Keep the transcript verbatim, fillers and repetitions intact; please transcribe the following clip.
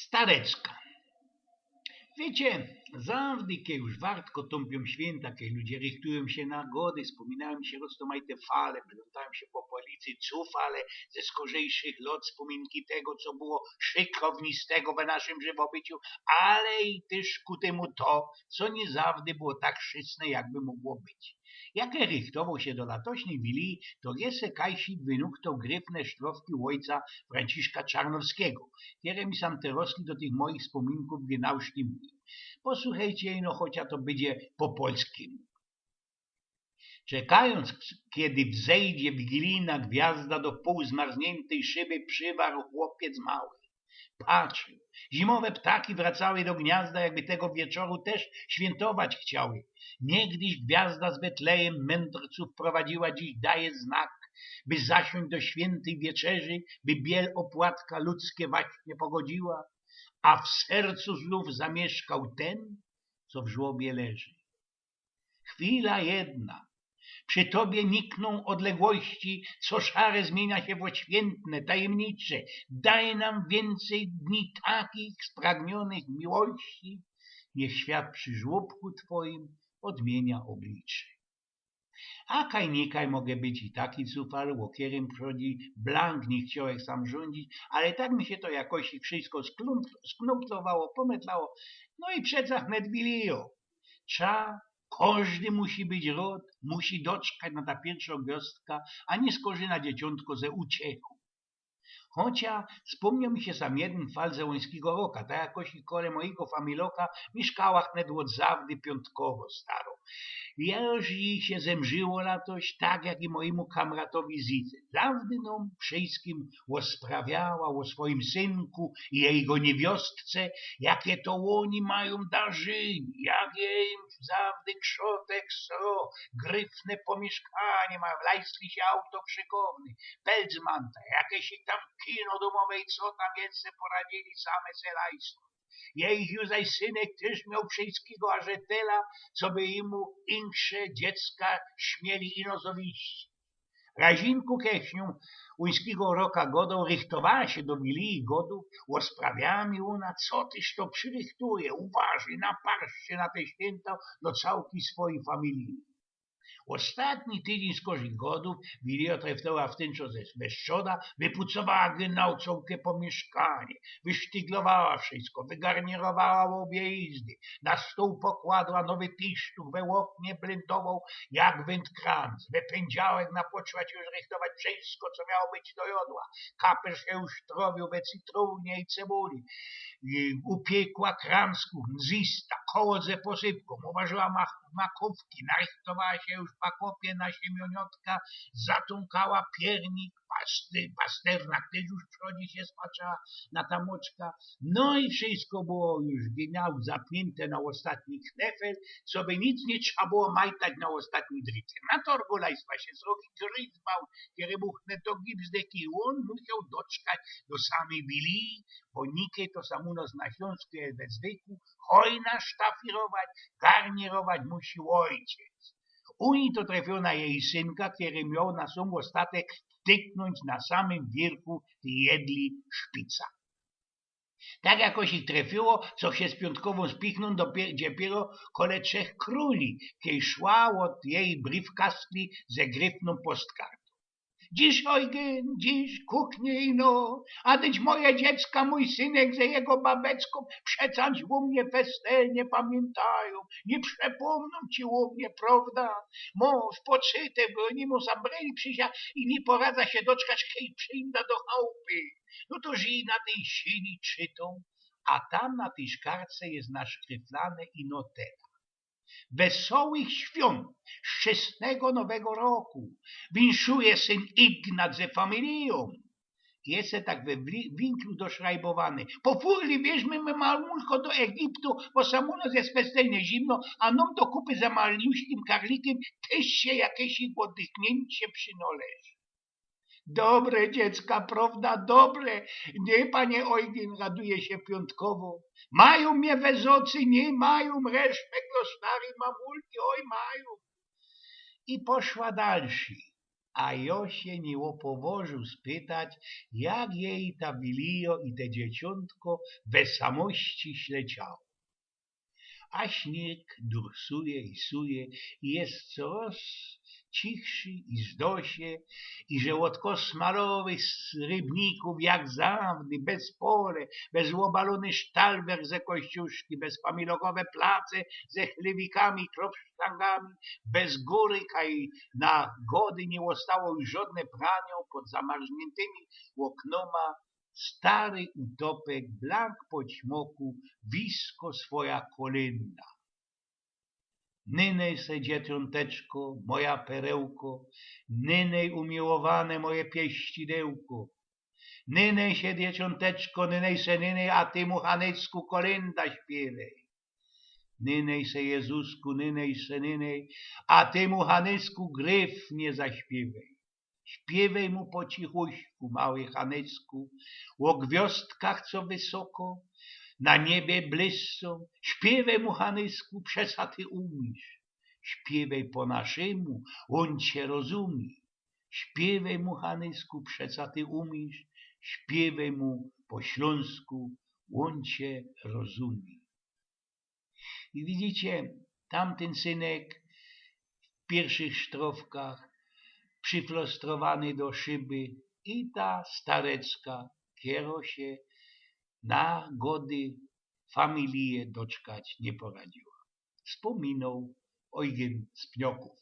Starecka. Wiycie, zawdy, kej już wartko tōmpiōm świynta, kej ludzie rychtujōm sie na gody, spōminajōm sie roztōmajte fale, plōntajōm sie po policy, cufale ze skorzejszych lot spōminki tego, co było szykownistego we naszym żywobyciu, ale i tyż ku tymu to, co niy zawdy było tak szysne, jakby mogło być. Jak jŏ rychtowoł sie do latośnyj wiliji, to jŏ se kajsik wynuktoł gryfne sztrofki u ôjca Franciszka Czarnowskigo, kere mi sam te roski do tych moich spōminkōw genau sztymuje. Posuchejcie ino, chocia to bydzie po polskimu. Czekajōnc, kedy wzejdzie wigilijna gwiazda, do pōł zmarzniyntyj szyby przywarł chłopiec mały. Patrzył. Zimowe ptaki wracały do gniazda, jakby tego wieczoru tyż świyntować chciały. Niegdyś gwiazda z Betlejym mędrcōw prowadziła, dziś daje znak, by zasiōndź do świyntyj wieczerzy, by biel ôpłatka ludzkie waśnie pogodziła, a w sercu znōw zamiyszkoł tyn, co w żłobie leży. Chwila jedna. Przi tobie niknōm ôdległości, co szare zmiynia sie w ôświyntyne, tajymnicze. Dej nōm wiyncyj dni takich, spragnionych miłości. Niych świat przi żłobku twojim ôdmiynia ôblicze. A kaj nikaj mogę być i taki cufal, ô kerym przi blank niy chciołech sam rzudzić, ale tak mi sie to jakoś wszysko sklōm-, sknōplowało, pōmyślało, no i przeca wnet wilijŏ. Trza, kożdy musi być rod, musi doczkać na ta piyrszŏ gwiŏzdka, a niy skorzynać dzieciōntko ze uciechōm. Chocia spōmnioł mi sie sam jedyn fal ze Łońskigo Roka, tak jakoś i kole mojigo familoka miyszkała wnet ôd zawdy piōntkowo staro. Jŏ już i sie zemrziło latoś, tak jak i mojimu kamratowi Zydze. Zawdy nōm wszyskim ôsprawiała ô swojim synku i jejigo niewiostce, jakie to ôni majōm darzynie, jak jŏ im zawdy krzotek sro, gryfne pōmiyszkanie majōm, lajsli sie auto szykowne, pelcmanta, jakeś tam kino dōmowe i co tam jeszcze poradzili, same se lajsnōm. Jejich już zaś synek tyż mioł wszyskigo aż tela, co by jymu insze dziecka śmieli ino zawiścić. Razinku kej jŏ Łońskigo Roka godoł, rychtowała sie do wiliji godōw, ôsprawiała mi ôna, co tyż to przirychtuje, uważy, naparszczy na te świynta do cołkij swojij familiji. Ôstatni tydziyń skorzij godōw wilijŏ trefnōła w tyn czas ze, we strzoda, wypucowała genau cołke pōmiyszkanie, wysztyglowała wszysko, wygarnirowała ôbie jizdy, na stōł pokładła nowy tisztuch, we ôknie blyndowoł jak wyntkranc. We pyndziałek napoczła sie już rychtować wszysko, co miało być do jŏdła. Kaper sie już trowiōł we cytrōnie i cebuli. I upiekła krancków mzista, koło ze posypkōm, uważyła mach-, makōwki, narychtowała sie już pakopie na siemiōniotka, zatōnkała piernik, pasty-, pasternak tyż już przi nim sie spaczała na ta moczka. No i wszysko było już genau zapniynte na ôstatni knefel, co by nic niy trza było majtać na ôstatni drycie. Na torgu lajstwa sie srogi gryzbał, kery buchne do gipsdeki, i ôn musioł doczkać do samyj wiliji, bo nikej to sam u nos na Ślōnsku je we zwyku, hojna sztafirować, garnirować musi ôjciec. U nij to trefiyło na jeji synka, kery mioł na sōm ôstatek wtyknōńć na samym wiyrku jedli szpica. Tak jakoś ich trefiyło, co sie z piōntkowōm spichnōł dopie-, dopiyro kole Trzech Krōli, kej szła ôd jeji briefkastu ze gryfnōm postkartōm. Dziś, Eugyn, dziś, kuknie ino, a dyć moje dziecka, mōj synek ze jego babeckōm, przeca u mie festelnie pamiyntajōm, niy przepōmnōm ci u mie, prowda? Mōż poczytek, bo niy mōm sam bryli przi sie i niy poradza sie doczkać, kej przijda do chałpy. No to żij na tyj sini czytōm, a tam na tyj szkarce je naszkryflane ino tela. Wesołych Świōnt, Szczesnego Nowego Roku, winszuje syn Ignat ze familijōm. Je se tak we wli-, winklu doszrajbowany. Po furli wieźmy my Malulko do Egiptu, bo sam u nos je specjalnie zimno, a nōm do kupy ze maliuśkim karlikym tyż sie jakeś ôddychniyncie przinoleży. Dobre dziecka, prowda, dobre. Niy, panie Eugyn, raduje sie piōntkowo. Majōm mie wysocy, niy, majōm, reszpekt do staryj mamulki, oj, majōm. I poszła dalszyj. a jo sie niy ôpowożōł spytać, jak jej ta wilijo i te dzieciōntko we samości śleciało. A śniyg dursuje i suje i je coroz cichszy i zdo sie, i że ôd koszmarowych rybnikōw, jak zawdy, bez pole, bez ôbalōny sztalwerk ze kościuszki, bez familokowe place ze chlywikami, klopsztangami, bez gōry, kaj na gody niy ôstało już żodne praniŏ, pod zamarzniyntymi ôknōma stary utopek blank po ćmŏku wisko swoja kolynda. Nynej se, dzieciōnteczko, moja perełko, nynej, umiłowane moje pieścidełko, nynej se, dzieciōnteczko, nynej se, nynej, a ty mu, Hanysku, kolynda śpiywej. Nynej se, Jezusku, nynej se, nynej, a ty mu, Hanysku, gryfnie zaśpiywej. Śpiywej mu po cichuśku, mały Hanysku, ô gwiŏzdkach, co wysoko na niebie błyszczōm. Śpiywej mu, Hanysku, przeca ty umiysz. Śpiywej po naszymu, ôn cie rozumie. Śpiywej mu, Hanysku, przeca ty umiysz. Śpiywej mu po ślōnsku, ôn cie rozumie. I widzicie, tamtyn synek w piyrszych sztrofkach przyflostrowany do szyby i ta stareczka, kero sie na gody familije doczkać niy poradziła. Spōminoł Eugyn z Pniokōw.